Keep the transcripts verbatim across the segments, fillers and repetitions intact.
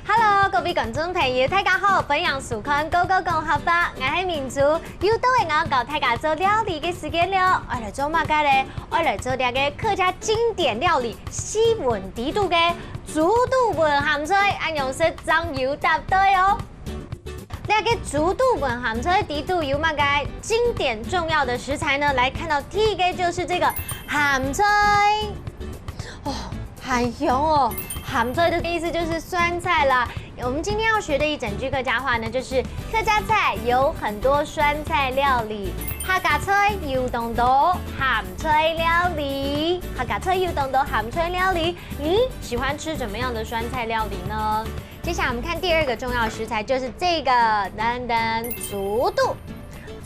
Hello，各位觀眾朋友，大家好，歡迎收看《Go Go 講客話》，𠊎係明珠。又到了𠊎教大家做料理个時間了，愛來做麼个咧？愛來做這个客家經典料理四炆豬肚个豬肚炆鹹菜，恁樣食正有搭對哦。這个豬肚炆鹹菜裡肚有麼个經典重要的食材呢？來看到第一個就是這個鹹菜。哦， 很香哦。鹹菜的意思就是酸菜啦。我們今天要學的一整句客家話呢，就是客家菜有很多酸菜料理。客家菜有當多鹹菜料理。客家菜有當多鹹菜料理。你喜歡吃怎麼樣的酸菜料理呢？接下來我們看第二個重要食材，就是這個，噔噔，豬肚。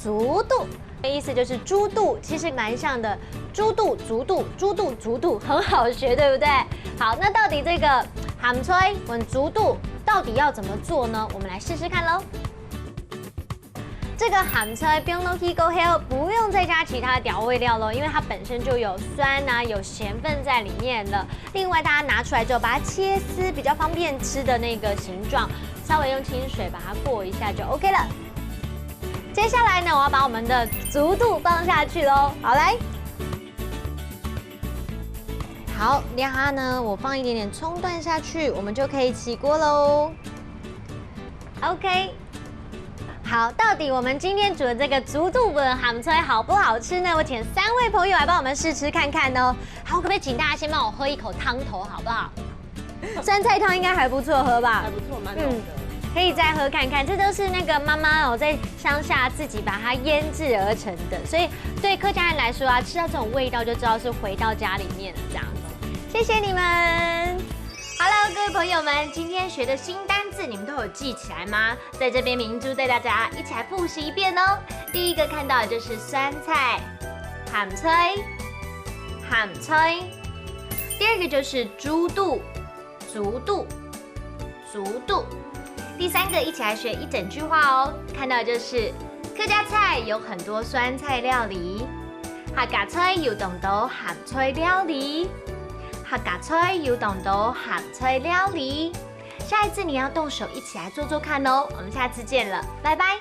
豬肚的意思就是豬肚，其實蠻像的。豬肚、豬肚、豬肚、豬肚，很好學，對不對？好，那到底這個鹹菜炆豬肚到底要怎麼做呢？我們來試試看嘍。這個鹹菜放落去過後，不用再加其他調味料了，因為它本身就有酸啊，有鹹分在裡面了。另外，大家拿出來之後，把它切絲，比較方便吃的那個形狀，稍微用清水把它過一下就OK了。接下來呢，我要把我們的豬肚放下去嘍。好，來。好，這下呢，我放一點點蔥段下去，我們就可以起鍋嘍。OK。 好，到底我們今天煮的這個豬肚炆鹹菜好不好吃呢？我請三位朋友來幫我們試吃看看哦。好，可不可以請大家先幫我喝一口湯頭，好不好？酸菜湯應該還不錯喝吧？還不錯，蠻濃的。嗯，可以再喝看看，這都是那個媽媽哦，在鄉下自己把它醃製而成的，所以對客家人來說啊，吃到這種味道就知道是回到家裡面了，這樣子。謝謝你們。Hello，各位朋友們，今天學的新單字你們都有記起來嗎？在這邊明珠帶大家一起來複習一遍哦。第一個看到的就是酸菜、鹹菜、鹹菜。第二個就是豬肚、豬肚、豬肚。第三個一起來學一整句話哦。看到的就是客家菜有很多酸菜料理，客家菜有當多鹹菜料理，客家菜有當多鹹菜料理。下一次你要動手一起來做做看哦。我們下次見了，拜拜。